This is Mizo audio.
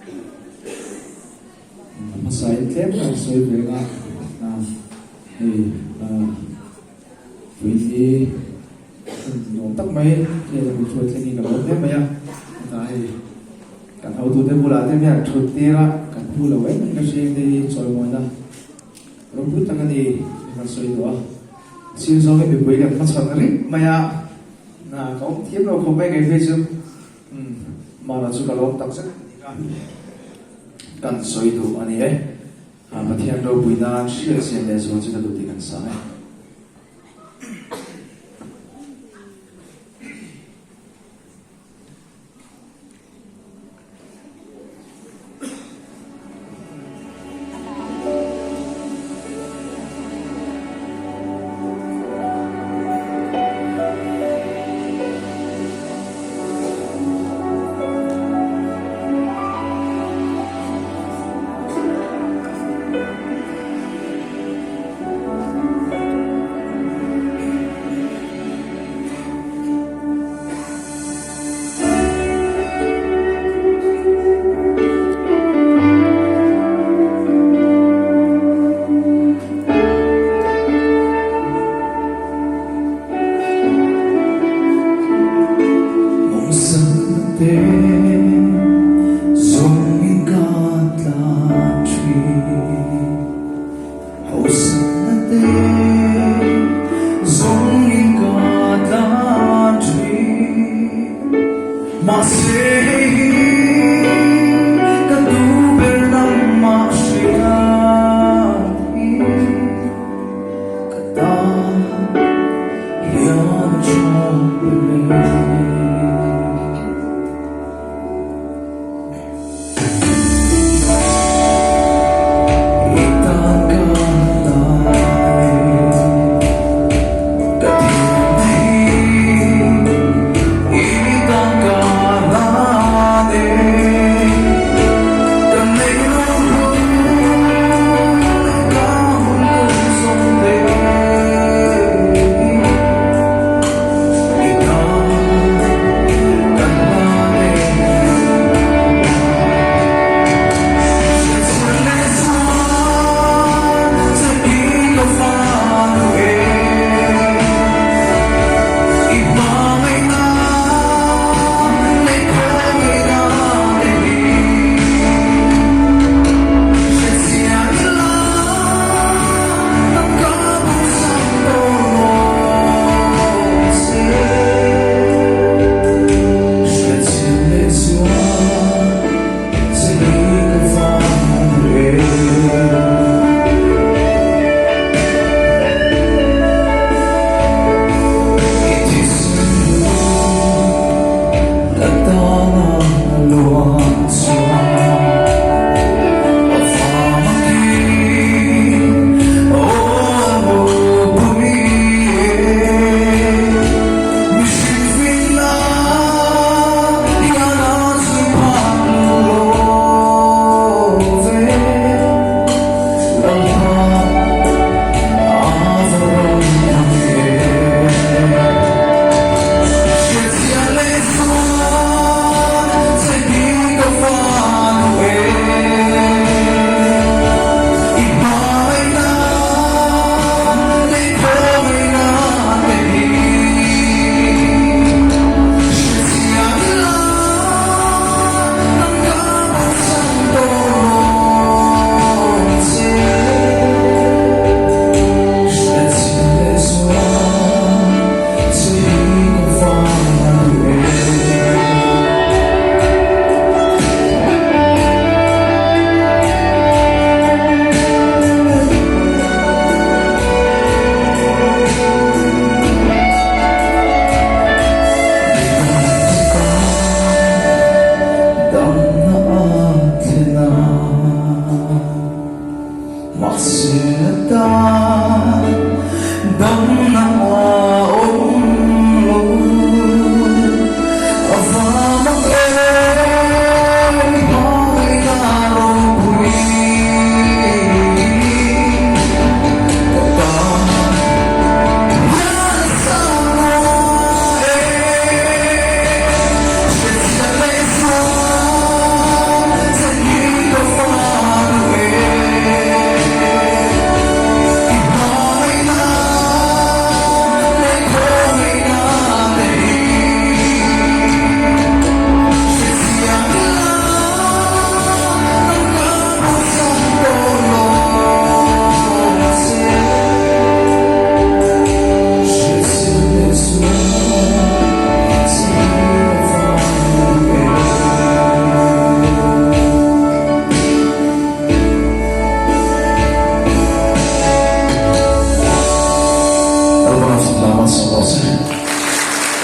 A hmasain tlem kan sawi ve ang a, hei puitli hun nuam tak mai hei a hruai thleng hi ka lawm hle mai a, hetah hei kan hotute bulah te hian thut tir a kan phu lo em em ka hria te hi chawimawina ropui tak a ni kan sawi duh a, sir zawngin mipui kan hmachhawn rip mai a, ka awm thiam lo khawp mai kei phei chu. Umm, Mara chu ka lawm tak zet a ni kha. Kan sawi duh a ni e. Pathian ropui nan hriat siam leh zual chu ka duh tih kan sa e.